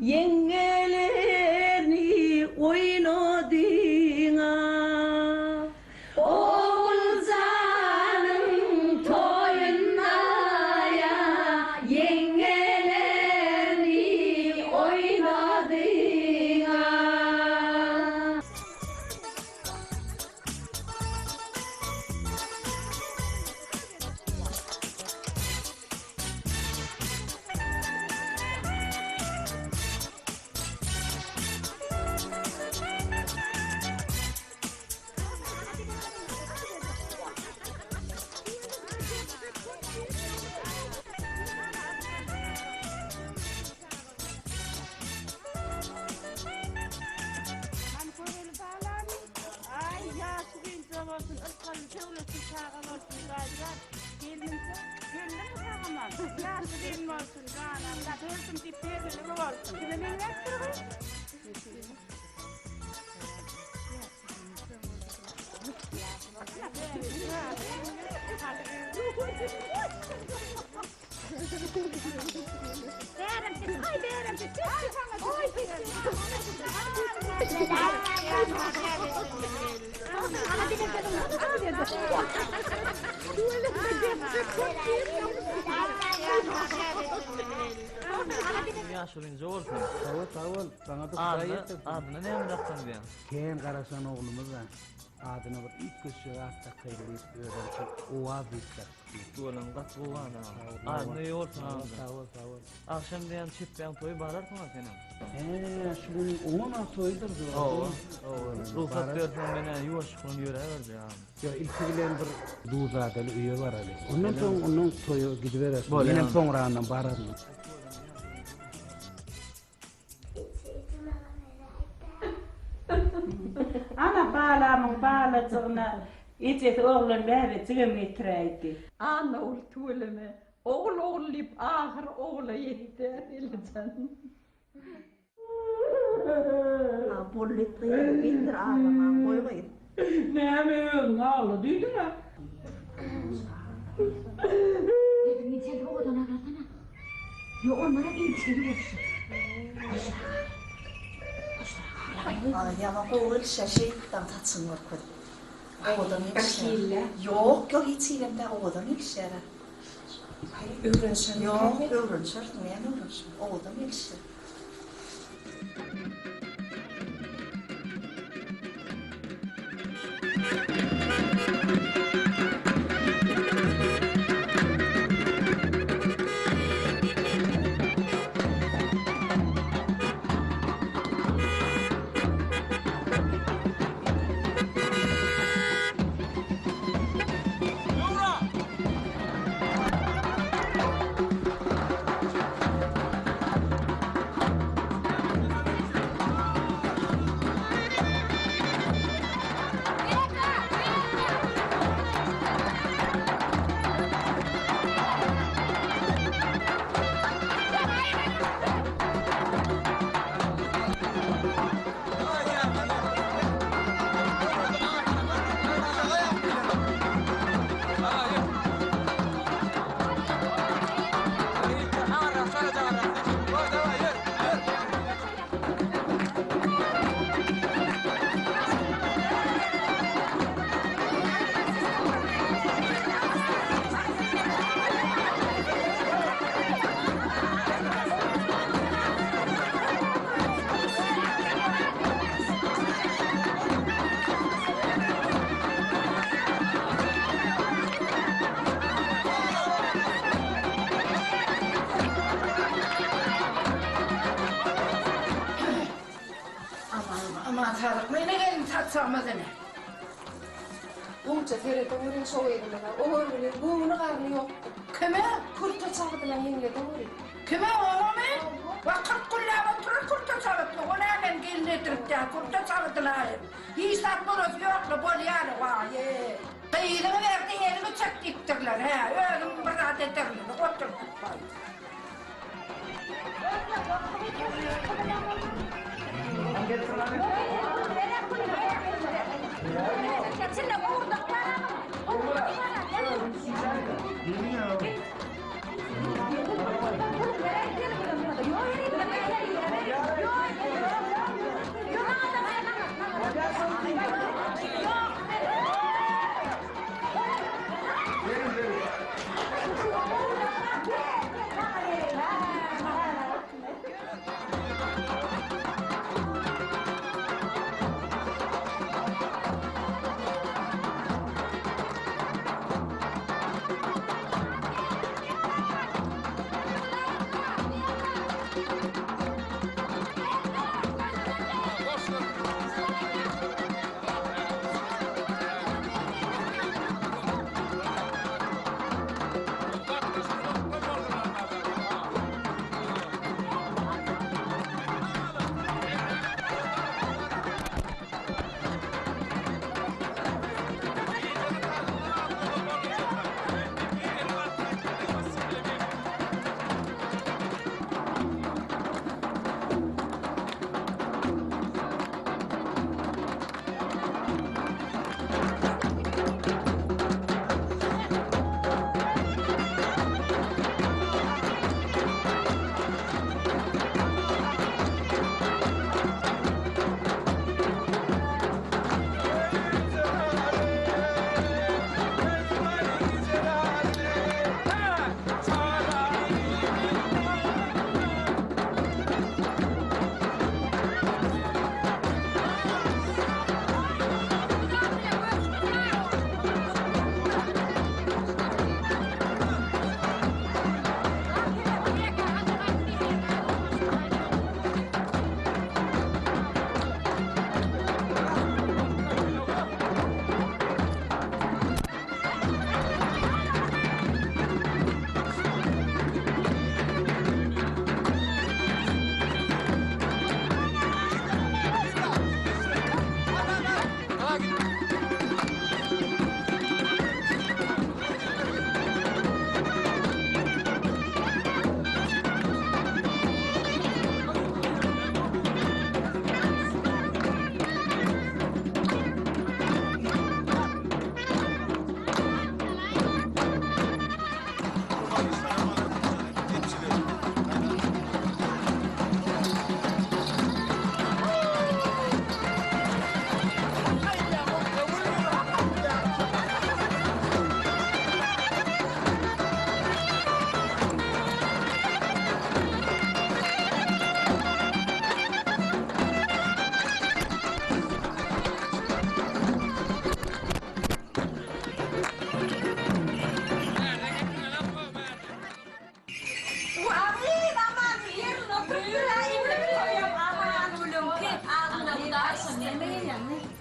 Ýeňňelerini oýnadyň-a. Oguljanyň toýunda ýa ýeňňelerini oýnadyň-a. Aý ýaşy genje bolsun, yrkaly döwletli çaga bolsun Hudaýjan. Gelnimse, geldiňmi sag-aman? Ýaşy gen bolsun, janam, gördüm diýip bergiligi bolsun. Kime meňzäpdir gyz? Ýaşulyňja bolsun. Sag bol, sag bol. Saňa-da Hudaý ýetirsin. Adyna näme daksaň diýýäň? Kän garaşan oglumyz-a. Adyna bir üýtgeşjek at dakaýly diýip, özem şol Owaz diýip dakdyk. Tüweleme gaty gowy adam. Adyna eýe bolsun Sag bol, sag bol, sag bol. Agşam diýýän çepbäň toýy bararsyň-a senem. Hä, şu gün oňam-a toýudyr dostum. Hawa, hawa. Rugsat berseň men-ä ýuwaşlyk bilen ýöräberjek agam. Ýok, ilki bilen bir Duzadaly öýe baraly. Ondan soň ondan toýa gidibereris. Menem soňrandan bararyn. Ana balamyň balajygyna ejesi oglan bäbejigem getiräýdi. Annagul tüweleme ogul ogul diýip ahyr ogula ýetdi Elijan. A boldy gyz bildir aglamaň goý gyz. Näme özüň agla diýdiňä. Sesiňi inçeldip owadan aglasana. Ýok ondanam inçeli bolsun. Hoşrak agla. Hoşrak agla. Aý ýaňa gowy gelişýär şeýtan saçyňy görkezip. Owadan gelişýär. Ýok ýok hiç hilem däl owadan gelişýär. Öwrenişermikäm? Ýok öwrenişersiň näme öwrenişme owadan gelişýär. Aman saglyk meni gelin satsamyz ine. Gowja seredeweriň şo gyzymyza. O görgüliň göwni garny ýokdur. Kime? Kürte çagydylan ýeňledeweriň. Kime oňamy? Wah 40 günläp oturar kürte çagytma. O nämen gelin ediripdä kürte çagydylaýyn. Hiç zat bolasy ýokla bolýaly waýy. Gyzyňy berdi eliňi çek diýipdirler hä özüň bir zat edermeli otur.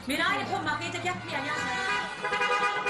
Men aýly pomma gije ýatmaýan ýaşaýan.